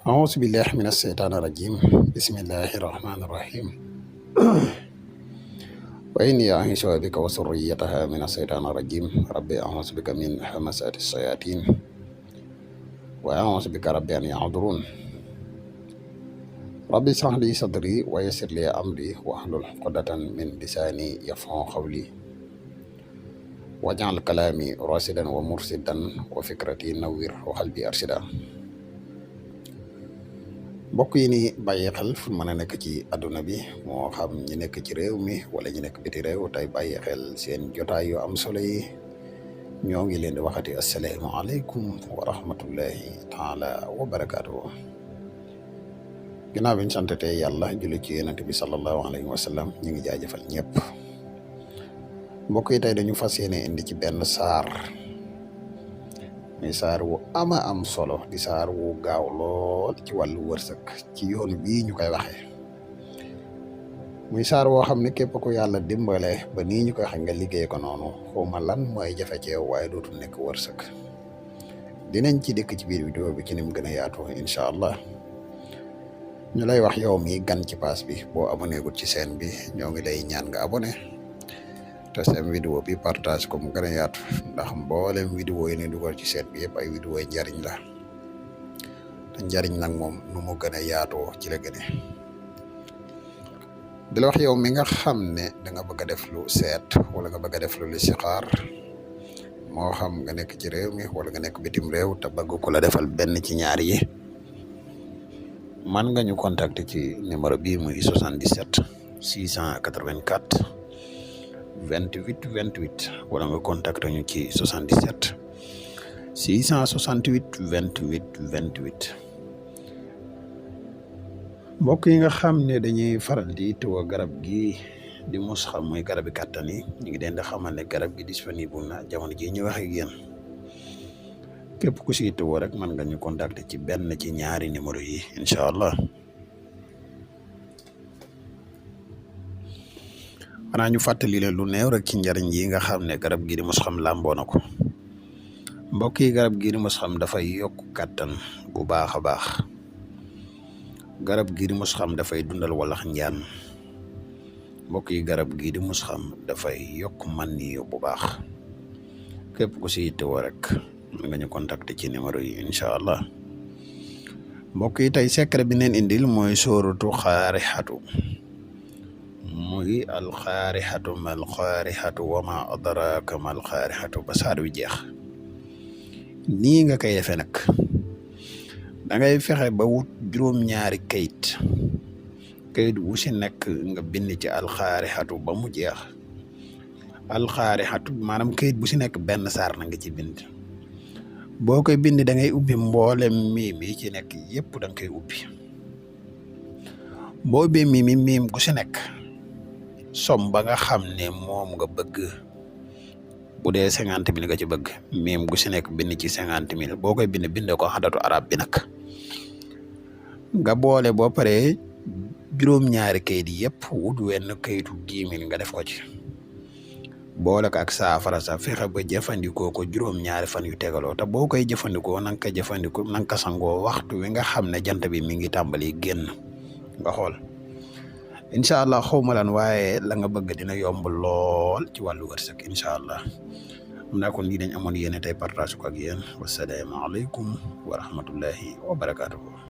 أعوذ بالله من الشيطان الرجيم بسم الله الرحمن الرحيم وإني أعيذ بك وذريتها من الشيطان الرجيم ربي أعوذ بك من همزات الشياطين وأعوذ بك ربي أن يحضرون ربي اشرح لي صدري ويسر لي أمري واحلل عقدة من لساني يفقهوا قولي واجعل كلامي راشدا ومرشدا وفكرتي نوّر وقلبي أرشدا mbokk yi ni bàyyi xel fu mën a nekk ci àdduna bi moo xam ñi nekk ci réew mi wala ñi nekk biti réew tey bàyyi xel seen jotaay yu am solo yi ñoo ngi leen di waxati assalaamu aleykum wa rahmatullahi taala wa barakaatu. ginnaaw bi ñu santete yàlla julli ci yonent bi sallallahu alayhi wa sallam ñu ngi jaajëfal ñëpp mbokk yi tey dañu fas yéene indi ci benn saar muy saar wu ama am solo di saar wu gaaw lool ci wàllu wërsëg ci yoon bii ñu koy waxee muy saar woo xam ne képp ku yàlla dimbale ba nii ñu koy waxe nga liggéey ko noonu xawma lan mooy jafe ci yow waaye dootul nekk wërsëg dinañ ci dëkk ci biir vidéo bi ci ni mu gën a yaatu incha allah ñu lay wax yow mi gan ci paas bi boo abonné gut ci chaîne bi ñoo ngi lay ñaan nga abonné te seen vidéo bi partage ko mu gën a yaatu ndax mboolem vidéo yi ne dugal ci chaîne bi yëpp ay vidéo yi njariñ la te njariñ nag moom nu mu gën a yaatoo ci la gëne di la wax yow mi nga xam ne da nga bëgg a def lu seet wala nga bëgg a def lu listixaar moo xam nga nekk ci réew mi wala nga nekk bitim réew te bëgg ku la defal benn ci ñaar yi man nga ñu contacter ci numéro bii muy 77 684 28 28 wala nga contacter ñu ci 77 668 28 28 mbokk yi nga xam ne dañuy faral di tuwa garab gi di mus xam muy garabi kàttan yi ñu ngi leen di xamal ne garab gi disponible na jamono ji ñu wax ak yéen képp ku si tuwa rek mën nga ñu contacter ci benn ci ñaari numéro yi incha allah xanaa ñu fàttali leen lu néew rek ci njariñ yi nga xam ne garab gii di mos xam làmboo na ko mbokk yi garab gii di mos xam dafay yokk kàttan bu baax a baax garab gii di mos xam dafay dundal walax njaan mbokk yi garab gii di mos xam dafay yokk man yi bu baax képp ku si yittewoo rek mën nga ñu contacter ci numéro yi incha allah mbokk yi tey secret bi neen indil mooy sóoratu xaarixatu muy alxaarixatu mal xaarixatu wa ma adraka mal xaarixatu ba saar wi jeex nii nga koy defee nag da ngay fexe ba wut juróom-ñaari kayit wu si nekk nga bind ci alxaarixatu ba mu jeex alxaarixatu maanaam kayit bu si nekk benn saar na nga ci bind boo koy bind da ngay ubbi mboolem miim yi ci nekk yëpp da nga koy ubbi boo ubbee miim gu si nekk som ba nga xam ne moom nga bëgg bu dee 50 000 nga ci bëgg miim gu si nekk bind ci 50 000 boo koy bind ko xadatu arab bi nag nga boole boo paree juróom-ñaari kayit yëpp wut wenn kayitu 10 000 nga def ko ci boole ko ak saafara sa fexe ba jëfandikoo ko juróom-ñaari fan yu tegaloo te boo koy jëfandikoo na nga ko jëfandikoo na nga ko sangoo waxtu wi nga xam ne jant bi mi ngi tàmbali génn nga xool incha allah xawma lan waaye la nga bëgg dina yomb lool ci wàllu wërsëg incha allah am naa kon lii dañ amoon yéene tey partage ko ak yéen wassalaamu aleykum wa rahmatullahi wa barakaatuhu